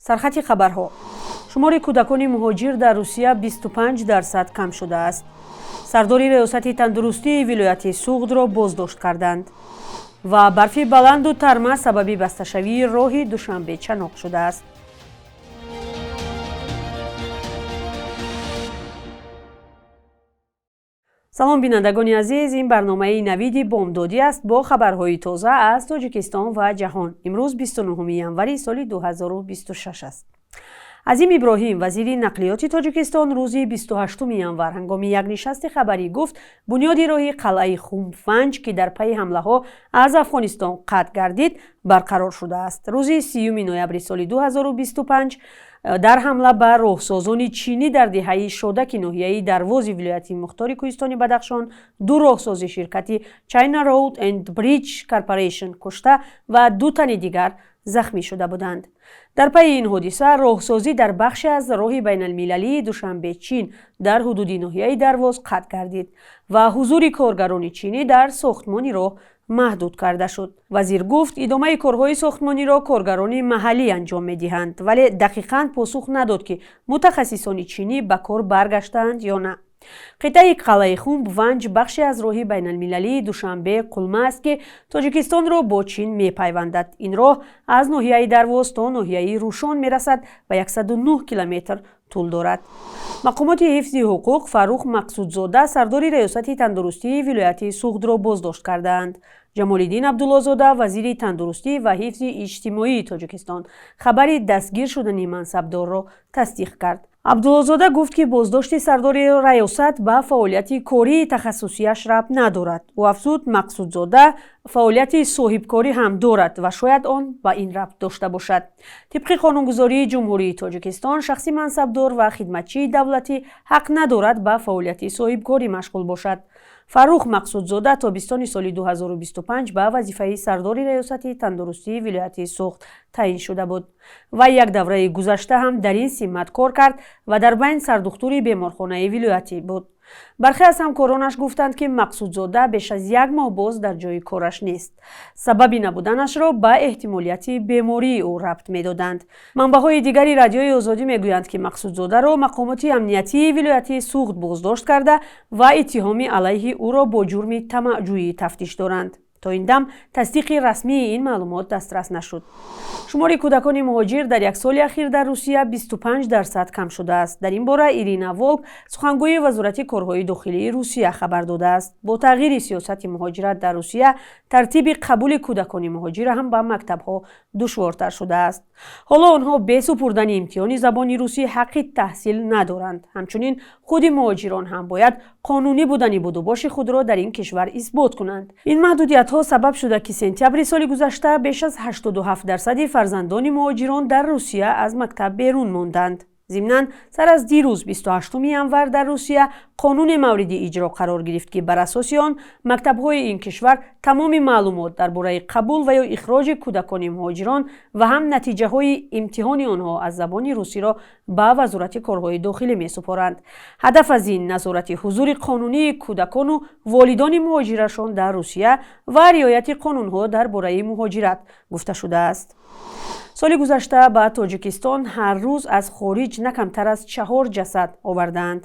Сархати хабарҳо: шумори кӯдакони муҳоҷир дар Русия 25% кам шудааст. Сардори Раёсати тандурустии вилояти Суғдро боздошт карданд ва барфи баланду тарма сабаби басташавии роҳи Душанбе Чаноқ шудааст. Салом, бинандагони азиз, ин барномаи Навиди Бомдодӣ аст бо хабарҳои тоза аз Тоҷикистон ва ҷаҳон. Имрӯз 29 январи соли 2026 аст. Азим Иброҳим, вазири нақлиёти Тоҷикистон, рӯзи 28 январ ҳангоми як нишасти хабарӣ гуфт, бунёди роҳи қалъаи Хумбванҷ, ки дар пайи ҳамлаҳо аз Афғонистон қатъ гардид, барқарор шудааст. Рӯзи 30 ноябри соли 2025 дар ҳамла ба роҳсозони чинӣ дар деҳаи Шодаки ноҳияи Дарвози вилояти Мухтори Кӯҳистони Бадахшон ду роҳсози ширкати China Road and Bridge Corporation кушта ва ду тани дигар захмӣ шуда буданд. Дар пайи ин ҳодиса роҳсозӣ дар бахше аз роҳи байналмилалии Душанбе Чин дар ҳудуди ноҳияи Дарвоз қатъ гардид ва ҳузури коргарони чинӣ дар сохтмони роҳ маҳдуд карда шуд. Вазир гуфт, идомаи корҳои сохтмониро коргарони маҳаллӣ анҷом медиҳанд, вале дақиқан посух надод, ки мутахассисони чинӣ ба кор баргаштаанд ё на. Қитъаи қалъаи Хумб Ванҷ бахше аз роҳи байналмилалии Душанбе Қулма аст, ки Тоҷикистонро бо Чин мепайвандад. Ин роҳ аз ноҳияи Дарвоз то ноҳияи Рӯшон мерасад ва 109 километр тӯл дорад. Мақомоти ҳифзи ҳуқуқ Фаррух Мақсудзода, сардори Раёсати тандурустии вилояти Суғдро боздошт кардаанд. Ҷамолиддин Абдуллозода, вазири тандурустӣ ва ҳифзи иҷтимоии Тоҷикистон, хабари дастгир шудани мансабдорро тасдиқ кард. Абдуллозода гуфт, ки боздошти сардори раёсат ба фаъолияти кории тахассусиаш рабт надорад. Ӯ афзуд, Мақсудзода фаъолияти соҳибкорӣ ҳам дорад ва шояд он ба ин рабт дошта бошад. Тибқи қонунгузории Ҷумҳурии Тоҷикистон, шахси мансабдор ва хидматчии давлатӣ ҳақ надорад ба фаъолияти соҳибкорӣ машғул бошад. Фаррух Мақсудзода тобистони соли 2025 ба вазифаи сардори Раёсати тандурустии вилояти Суғд таъин шуда буд ва як давраи гузашта ҳам дар ин симат кор кард ва дар байн сардухтури беморхонаи вилоятӣ буд. Бархе аз ҳамкоронаш гуфтанд, ки Мақсудзода беш аз як моҳ боз дар ҷои кораш нест. Сабаби набуданашро ба эҳтимолияти бемории ӯ рабт медоданд. Манбаъҳои дигари Радиои Озодӣ мегӯянд, ки Мақсудзодаро мақомоти амниятии вилояти Суғд боздошт карда ва иттиҳоми алайҳи ӯро бо ҷурми тамаъҷӯӣ тафтиш доранд. То ин дам тасдиқи расмии ин маълумот дастрас нашуд. Шумори кӯдакони муҳоҷир дар як соли ахир дар Русия 25% кам шудааст. Дар ин бора Ирина Волк, сухангӯи Вазорати корҳои дохилии Русия, хабар додааст. Бо тағйири сиёсати муҳоҷират дар Русия тартиби қабули кӯдакони муҳоҷир ҳам ба мактабҳо душвортар шудааст. Ҳоло онҳо бе супурдани имтиҳони забони русӣ ҳаққи таҳсил надоранд. Ҳамчунин худи муҳоҷирон ҳам бояд қонунӣ будани будубоши худро дар ин кишвар исбот кунанд. Ин маҳдудиятҳо сабаб шуда, ки сентябри соли гузашта беш аз 87% фарзандони муҳоҷирон дар Русия аз мактаб берун монданд. Зимнан, сар аз дирӯз, 28 январ, дар Русия қонуне мавриди иҷро қарор гирифт, ки бар асоси он мактабҳои ин кишвар тамоми маълумот дар бораи қабул ва ё ихроҷи кӯдакони муҳоҷирон ва ҳам натиҷаҳои имтиҳони онҳо аз забони русиро ба Вазорати корҳои дохилӣ месупоранд. Ҳадаф аз ин назорати ҳузури қонунии кӯдакону волидони муҳоҷирашон дар Русия ва риояти қонунҳо дар бораи муҳоҷират гуфта шудааст. Соли гузашта ба Тоҷикистон ҳар рӯз аз хориҷ на камтар аз чаҳор ҷасад овардаанд.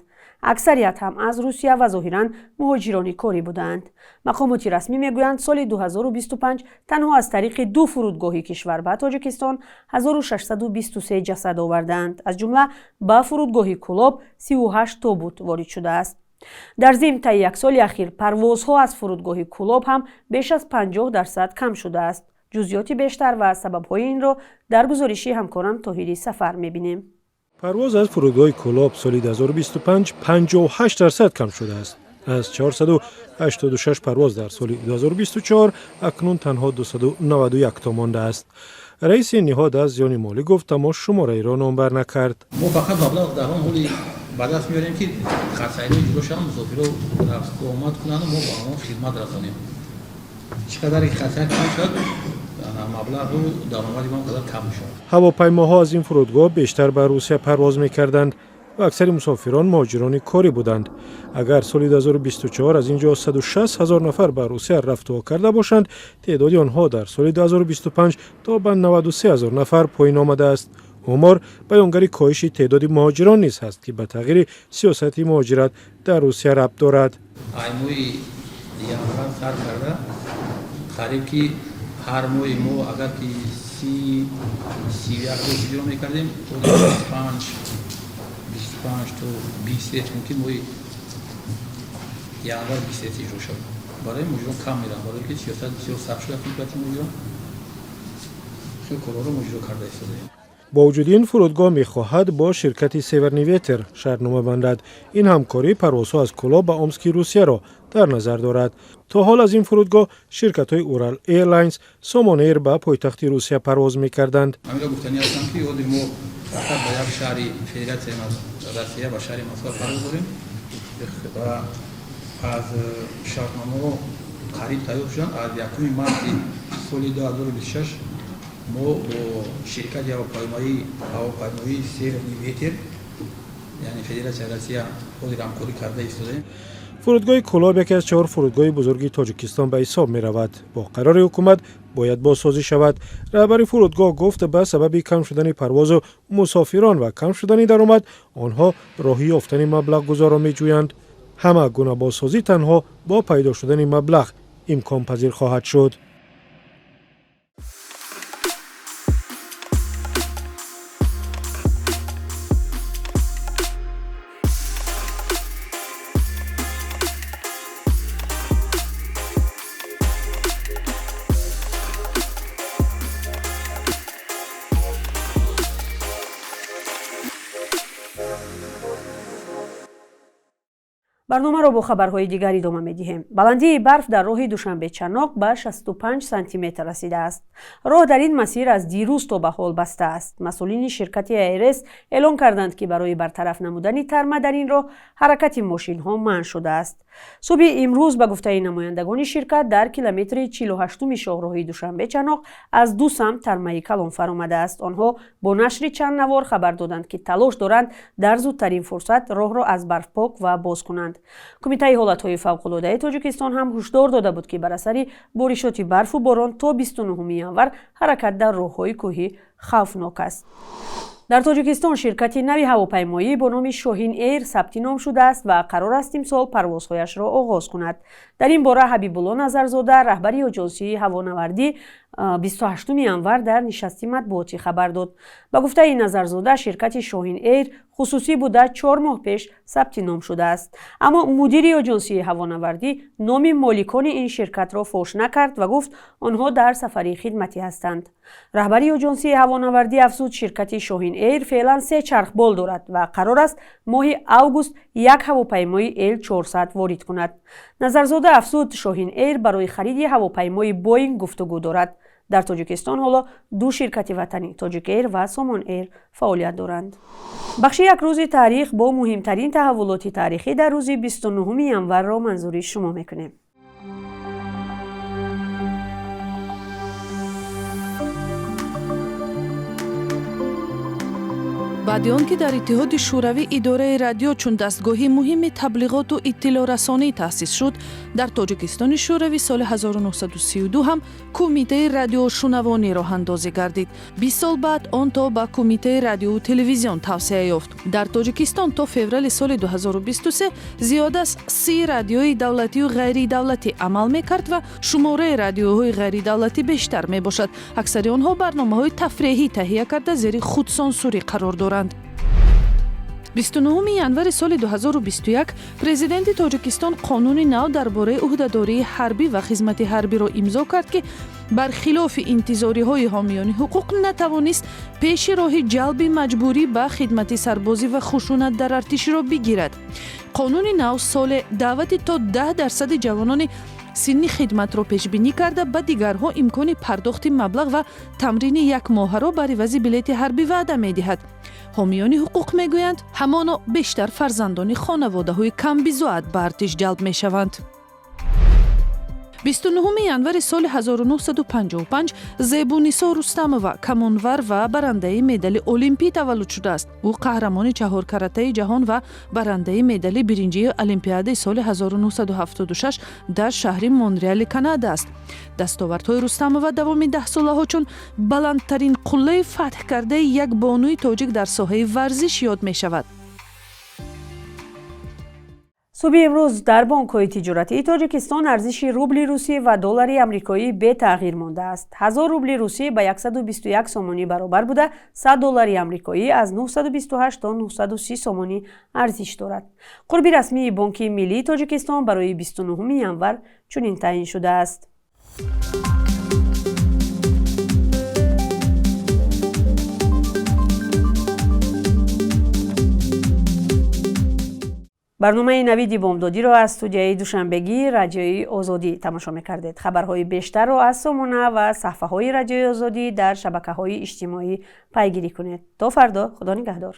Аксарият ҳам аз Русия ва зоҳиран муҳоҷирони корӣ будаанд. Мақомоти расмӣ мегӯянд, соли 2025 танҳо аз тариқи ду фурудгоҳи кишвар ба Тоҷикистон 1623 ҷасад овардаанд. Аз ҷумла ба фурудгоҳи Кӯлоб 38 тобут ворид шудааст. Дар зимн, таи як соли ахир парвозҳо аз фурудгоҳи Кӯлоб ҳам беш аз 50% кам шудааст. Ҷузъиёти бештар ва сабабҳои инро дар гузориши ҳамкорам Тоҳири Сафар мебинем. Парвоз аз фурудгоҳи Кӯлоб соли 2025 58% кам шудааст. Аз 486 парвоз дар соли 2024 акнун танҳо 291 то мондааст. Раиси ниҳод аз зиёни молӣ гуфт, аммо шумораеро номбар накард. Мо фақат маблағ дар он ҳоли ба даст меорем, ки хатсайрҳои ҷудо шаванд, мусофирҳо рафтуомад кунанду мо ба онҳо хидмат расонем. Чӣ қадаре хатсайр кам шавад, маблағу даромади мо қадар кам мешавад. Ҳавопаймоҳо аз ин фурудгоҳ бештар ба Русия парвоз мекарданд ва аксари мусофирон муҳоҷирони корӣ буданд. Агар соли 2024 аз ин ҷо 160 ҳазор нафар ба Русия рафтуо карда бошанд, теъдоди онҳо дар соли 2025 то ба 93 ҳазор нафар поён омадааст. Омор баёнгари коҳиши теъдоди муҳоҷирон низ ҳаст, ки ба тағйири сиёсати муҳоҷират дар Русия рабт дорад. Ай моҳи январ сар карда, қариб ки ҳар моҳи мо агар ки 31 рӯз иҷро мекардем, 25 то 20 рейс, мумкин моҳи январ 20 рейс иҷро шавад. Барои муҳоҷирон кам мераванд, барое ки сиёсат бисёр сахт шуда нисбати муҳоҷирон. Хел корҳоро мо иҷро карда истодаем. Бо вуҷуди ин, фурудгоҳ мехоҳад бо ширкати «Северный ветер» шартнома бандад. Ин ҳамкорӣ парвозҳо аз Кӯлоб ба Омски Русияро дар назар дорад. То ҳол аз ин фурудгоҳ ширкатҳои «Урал Эйрлайнс», «Сомон Эйр» ба пойтахти Русия парвоз мекарданд. Ҳаминро гуфтанӣ ҳастам, ки ҳозир мо фақат ба як шаҳри Федератсияи Россия, ба шаҳри Москва парвоз дорем ва аз шартномаҳо қариб тайёр шуданд. Аз 1 марти соли 2026 мо бо ширкати ҳавопаймоии «Северный ветер», яъне Федератсияи Россия, ҳозир ҳамкорӣ карда истодаем. Фурудгоҳи Кӯлоб яке аз чаҳор фурудгоҳи бузурги Тоҷикистон ба ҳисоб меравад. Бо қарори ҳукумат бояд бозсозӣ шавад. Раҳбари фурудгоҳ гуфт, ба сабаби кам шудани парвозу мусофирон ва кам шудани даромад онҳо роҳи ёфтани маблағгузорро меҷӯянд. Ҳама гуна бозсозӣ танҳо бо пайдо шудани маблағ имконпазир хоҳад шуд. Барномаро бо хабарҳои дигар идома медиҳем. Баландии барф дар роҳи Душанбе Чаноқ ба 65 сантиметр расидааст. Роҳ дар ин масир аз дирӯз то ба ҳол баста аст. Масъулини ширкати АРС эълон карданд, ки барои бартараф намудани тарма дар ин роҳ ҳаракати мошинҳо манъ шудааст. Субҳи имрӯз, ба гуфтаи намояндагони ширкат, дар километри 48-уми шоҳроҳи Душанбе Чаноқ аз ду самт тармаи калон фаромадааст. Онҳо бо нашри чанд навор хабар доданд, ки талош доранд дар зудтарин фурсат роҳро аз барф пок ва боз кунанд. Кумитаи ҳолатҳои фавқулодаи Тоҷикистон ҳам ҳушдор дода буд, ки бар асари боришоти барфу борон то 29 январ ҳаракат дар роҳҳои кӯҳӣ хавфнок аст. Дар Тоҷикистон ширкати нави ҳавопаймоӣ бо номи «Шоҳин Эйр» сабти ном шудааст ва қарор аст имсол парвозҳояшро оғоз кунад. Дар ин бора Ҳабибулло Назарзода, раҳбари оҷонсии ҳавонавардӣ, 28 январ дар нишасти матбуотӣ хабар дод. Ба гуфтаи Назарзода, ширкати «Шоҳин Эйр» хусусӣ буда, 4 моҳ пеш сабти ном шудааст. Аммо мудири оҷонсии ҳавонавардӣ номи моликони ин ширкатро фош накард ва гуфт, онҳо дар сафари хидматӣ ҳастанд. Раҳбари оҷонсии ҳавонавардӣ афзуд, ширкати «Шоҳин Эйр» феълан се чархбол дорад ва қарор аст моҳи август як ҳавопаймои Л 400 ворид кунад. Назарзода афзуд, «Шоҳин Эйр» барои хариди ҳавопаймои Боинг гуфтугӯ дорад. Дар Тоҷикистон ҳоло ду ширкати ватанӣ, «Тоҷик Эйр» ва «Сомон Эйр», фаъолият доранд. Бахши «Як рӯзи таърих» бо муҳимтарин таҳаввулоти таърихӣ дар рӯзи 29 январро манзури шумо мекунем. Баъди он ки дар Иттиҳоди Шӯравӣ идораи радио чун дастгоҳи муҳими таблиғоту иттилоърасонӣ таъсис шуд, дар Тоҷикистони Шӯравӣ соли 1932 ҳам Кумитаи радиошунавонӣ роҳандозӣ гардид. 20 сол баъд он то ба Кумитаи радиову телевизион тавсеа ёфт. Дар Тоҷикистон то феврали соли 2023 зиёд аз 30 радиои давлатию ғайридавлатӣ амал мекард ва шумораи радиоҳои ғайридавлатӣ бештар мебошад. Аксари онҳо барномаҳои тафреҳӣ таҳия карда, зери худсонсурӣ қарор доранд. 29 январи соли 2021 президенти Тоҷикистон қонуни нав дар бораи ӯҳдадории ҳарбӣ ва хизмати ҳарбиро имзо кард, ки бар хилофи интизориҳои ҳомиёни ҳуқуқ натавонист пеши роҳи ҷалби маҷбурӣ ба хидмати сарбозӣ ва хушунат дар артишро бигирад. Қонуни нав соле даъвати то 10 дарсади ҷавонони синни хидматро пешбинӣ карда, ба дигарҳо имкони пардохти маблағ ва тамрини якмоҳаро бар ивази билети ҳарбӣ ваъда медиҳад. Ҳомиёни ҳуқуқ мегӯянд, ҳамоно бештар фарзандони хонаводаҳои камбизоат ба артиш ҷалб мешаванд. 29 январи соли 1955 Зебунисо Рустамова, камонвар ва барандаи медали олимпӣ таваллуд шудааст. Ӯ қаҳрамони чаҳоркаратаи ҷаҳон ва барандаи медали биринҷии Олимпиадаи соли 1976 дар шаҳри Монреали Канада аст. Дастовардҳои Рустамова давоми даҳсолаҳо чун баландтарин қуллаи фатҳ кардаи як бонуи тоҷик дар соҳаи варзиш ёд мешавад. Субҳи имрӯз дар бонкҳои тиҷоратии Тоҷикистон арзиши рубли русӣ ва доллари амрикоӣ бетағйир мондааст. 1000 рубли русӣ ба 121 сомонӣ баробар буда, 100 доллари амрикоӣ аз 928 то 930 сомонӣ арзиш дорад. Қурби расмии Бонки Миллии Тоҷикистон барои 29 январ чунин таъин шудааст. Барномаи Навиди бомдодиро аз студияи Душанбегии Радиои Озодӣ тамошо мекардед. Хабарҳои бештарро аз сомона ва саҳфаҳои Радиои Озодӣ дар шабакаҳои иҷтимоӣ пайгирӣ кунед. То фардо, Худо нигаҳдор.